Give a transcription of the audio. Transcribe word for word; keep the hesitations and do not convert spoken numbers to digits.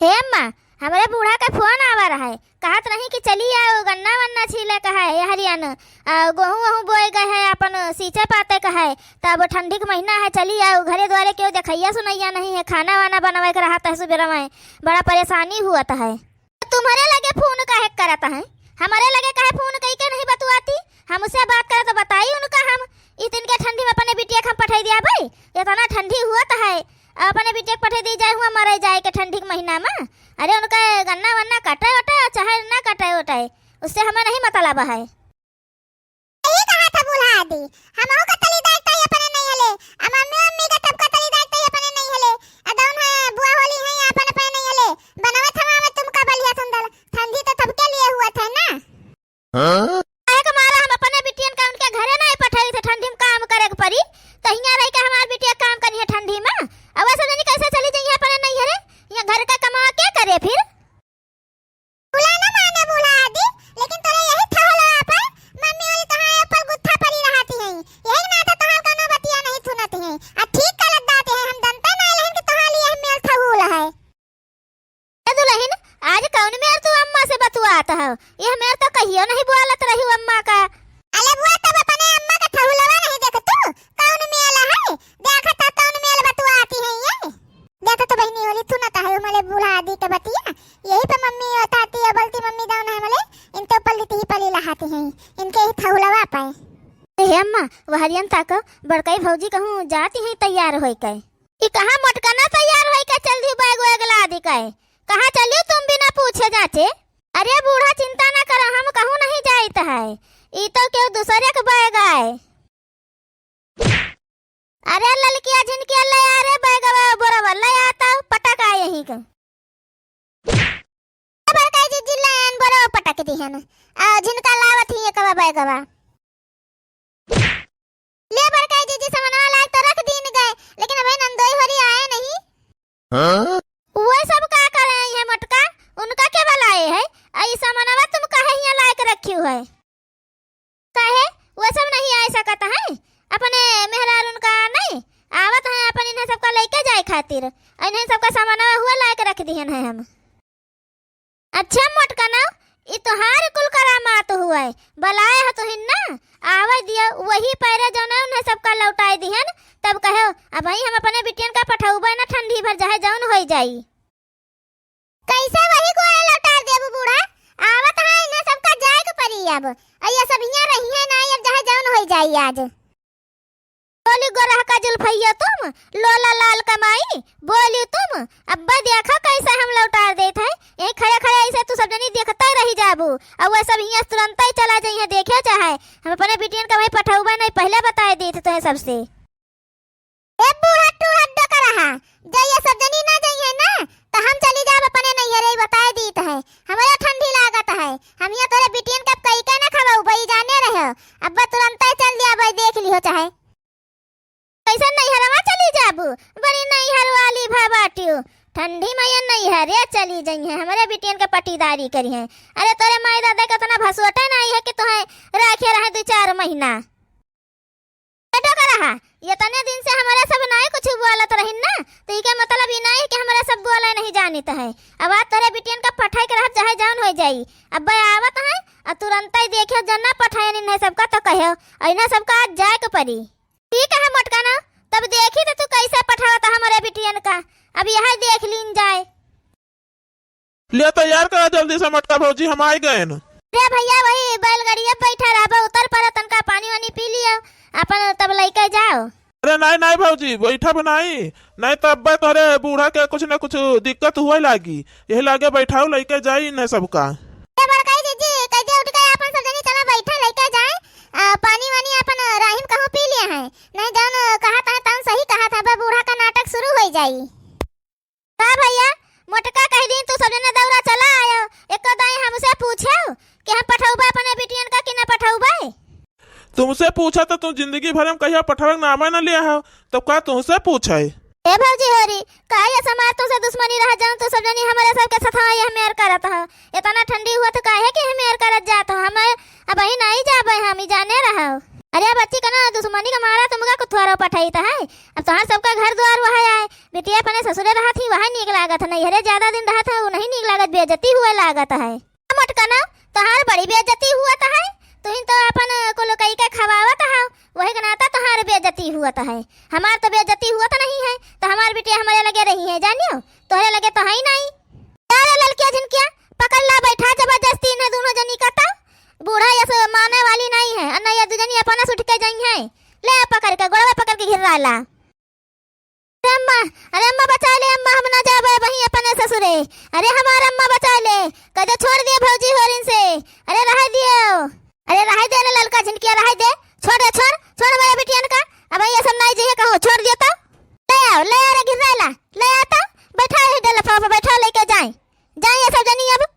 हे अम्मा, हमरे बूढ़ा के फोन आवा रहा है, कहत रही कि चली आओ, गन्ना वन्ना छीले का है, यहरियन, आ, गोहूँ वहूँ बोए गए है, अपन सींचे पाते का है, तब ठंडी के महीना है, चली आओ, घरे द्वारे केहू देखैया सुनैया नहीं है, खाना वाना बनवे के रहत है सुबेरा में, बड़ा परेशानी हुअत है। तुम्हरे लगे फोन काहे करत है, हमरे लगे काहे फोन कई के नहीं बतुआती? हमसे बात करे तो बताई उनका हम, इतन के ठंडी में अपने बिटिया के हम पठाई दिया भाई, इतना ठंडी हुअत है, अपने बिटिया के पठाई दी जाए हुआ मरे जाए के ठंडी के महीना में। अरे उनका गन्ना वन्ना कटे उटे चाहे ना कटे उटे, उससे हमें नहीं मतलब है। यही कहा था बूढ़ा आदि, हमहू का तली दाई ताई अपने नहीं हले, आ मम्मी मम्मी का तब का तली दाई ताई अपने नहीं हले, आ दौन है बुआ होली है अपन अपने नहीं हले, बनावे थमावे तुमका बलिया सुंदर, ठंडी तो तब के लिए हुआ था ना। हाँ? काहे के मारा हम अपने बिटियन का उनके घरे नहीं पठाई थे, ठंडी में काम करे के पड़ी, तो हियाँ रह के हमार बिटिया काम करी है ठंडी में, अब वैसे नहीं कैसे चली जाइए अपने नहीं हरे, यहाँ घर का कमावा के करे फिर? बुला ना माने बूढ़ा आदि, लेकिन तोरे यही ठहलवा पर मम्मी वाली तोहार ऊपर गुत्था पड़ी रहती है। यही ना तो तोहार कोनो बतिया नहीं सुनती है। आ ठीक गलत बात है, हम जनते नहीं लेकिन कि तोहार लिए यही मेल ठहूल है। ए दुलहिन, आज कौन मेर तू अम्मा से बतुआत हो? यह मेर तो कहियो नहीं बोलत रही अम्मा का। अले बुआ, तब अपने अम्मा का ठहूलवा नहीं देख तू? कौन मेल है? देखा तो कौन मेल बतुआती है ये? देखा तो बहिनी होली, सुनत है, मले बूढ़ा आदि के बतिया, यही पे मम्मी बताती है, बोलती, "मम्मी दाऊ नहीं मले, इन तो पल्ली ती पली लहाती हैं, इनके ही ठहूलवा पाए।" हे अम्मा, वहरियन ताको, बड़कई भौजी कहूँ जाती हैं तैयार होई के। ई कहाँ मोटकना तैयार होई के चल दी बैग वैग लादी के? कहाँ चलियो तुम बिना पूछे जाचे? अरे बूढ़ा, चिंता ना करो, हम कहूँ नहीं जाइत है, ई तो केहू दूसरे के बैग आए। अरे ललकिया झिनकिया ले आ रे बैगवा बोरवा, ले आ तब पटक आ यहीं के। ले बड़काई जीजी ले आन बोरवा पटक दिहन। आ झिनका लावत ही एकवा बैगवा। ले बड़काई जीजी समनवा लाग तो रख दीन गए, लेकिन अबे नंदोई होरी आए नहीं। हाँ? वो सब का करे हैं मोटका? उनका के बलाए है? आ ई समनवा तुम काहे हियाँ लायक रखी है? काहे? वो सब नहीं आए सकत है? अपने मेहरारून का नहीं? आवत है अपन इन्हें सबका लेके जाए खातिर। आ इन्हें सबका सामानवा हुआ लायक रख दिहन है हम। अच्छा मोटका ना, ई तोहार कुल करामात हुआ है। बलाए हो तुहिन ना, आवे दियो, वही पैरे जौन है उन्हें सबका लौटाए दिहन, तब कहो, "अबहीं हम अपने बिटियन का पठौबे ना ठंडी भर, चाहे जौन होई जाई।" कैसे वही गोड़े लौटा देबू बूढ़ा? आवत है, इन्हें सबका जाए के पड़ी अब। और ये सब हियाँ रही है ना, अब चाहे जौन होई जाई आज। बोली गोरह का जुल्फैया तुम, लोला लाल कमाई, बोली तुम, अब्बे देखा कैसे हम लौटा देत है। यहीं खड़े खड़े ऐसे तू सब जनी देखते रही जाबू, और वो सब हियाँ तुरंत ही चला जाइए, देखे चाहे। हम अपने बिटियन का वहीं पठौबे नहीं, पहले बताए देत तुहे सबसे। ए बूढ़ा टूढ़ा डोकरहा, जइया सब जनी ना जइहे ना, त हम चली जाब अपने नैहरे, बताए दीत है। हमरे ठंडी लागत है, हम ये तोरे बिटियन के अब कई के ना खवाऊ, बई जाने रहे। अब तुरंते चल दिया, बई देख लिहो चाहे। कैसे नैहरवा चली जाबू? बड़ी नैहर वाली भा बाटियो। ठंडी में ये नैहरे चली जइहे, हमरे बिटियन के पटीदारी करिहे। अरे तोरे माई दादा के उतना भसोटे नहीं है कि तुहे राखे रहे दो चार महीना। ए डोकरहा, ये तने दिन से हमरे सब नाई कुछ बोलत रहिन ना, तो इके मतलब ई नाई कि हमरे सब बोले नहीं जानित है। अब आज तोरे बिटियन का पठाई के रहब चाहे जौन हो जाई। अब आवत है, आ तुरंत ही देखियो जन्ना पठायन इन्हें सबका तो कहो, और इन्हें सबका आज जाए के पड़ी। ठीक है मोटका ना, तब देखी तो तू कैसे पठावत हमरे बिटियन का, अब यह देख लीन जाए। ले तैयार करा जल्दी से मोटका भौजी, हम आइ गएन। अरे भैया, वही बैलगाड़िया बैठा रहबा, उतर पड़ा, तनका पानी वानी पी लियो, अपन तब लइके जाओ। अरे नाई, नाई भौजी, बैठब नाई, नाई तब बे तोहरे बूढ़ा के कुछ न कुछ दिक्कत हुए लागी, यही लागे बैठाऊ लइके जाई इन्हें सबका। ए बड़काई जीजी, कह दे उठ के अपन सब जनी चला बैठा लइके जाए, आ, पानी वानी अपन राहिम कहूँ पी लिए हैं, नहीं जौन कहा था तौन सही कहा था, बे बूढ़ा का नाटक शुरू हो जाई। का भैया, मोटका कह दिन तू सब जने दौरा चला आयो, एको दाई हमसे पूछो कि हम पठौबे अपने बिटियन का कि न पठौबे? तुमसे पूछा तो तुम जिंदगी भर हम कहिया पठवे के नामे न लिया हो, तब का तुमसे पूछे? ए भौजी होरी, का ये समाज तुमसे दुश्मनी रह जाऊं, तू सब जनी हमारे सबके साथ ये मेर करत हो? इतना ठंडी हुआ तो काहे कि हम मेर करत जात हो? हम अब ही नहीं जाबे, हम ही जाने रहो। अरे बच्ची, कना दुश्मनी का मारा तुमका कुथुआरो पठाइत है। अब तोहार सबका घर द्वार वह आए, बिटिया अपने ससुरे रहत ही, वह नीक लागत है, नैहरे ज्यादा दिन रहत है, वो नहीं नीक लागत, बेइज्जती हुए लागत है। मटकना, तोहार बड़ी बेइज्जती हुअत है। तुहिन तो अपन कुल कई के खवावत है, वही के नाता तोहार बेइज्जती हुअत है। हमार तो बेइज्जती हुअत नहीं है, तो हमार बिटिया हमारे लगे रही है, जानियो, तोहरे लगे तो है ही नहीं। अरे ललकिया झिनकिया, पकड़ ला, बैठा जबरदस्ती इन्हें दोनों जनी का तो। बूढ़ा यस माने वाली नहीं है, और नहीं ये दू जनी अपना से उठ के जाई है। ले आ पकड़ के, गोड़वा पकड़ के घिर्रा ला। अरे अम्मा, अरे अम्मा बचा ले अम्मा, हम ना जाबे वहीं अपने ससुरे। अरे हमार अम्मा बचा ले, कह दे छोड़ दिए भौजी होरिन से। अरे रह दियो, अरे रह दे ना ललका झिनकिया, रह दे, छोड़ दे, छोड़, छोड़ हमारे बिटियन का। अब ये सब नहीं जइहे कहूँ, छोड़ दियो तो। ले आओ, ले आ रे घिर्रा ला, ले आ तो, बैठा है डलफा पे, बैठा लेके जाए, जाए ये सब जनी अब।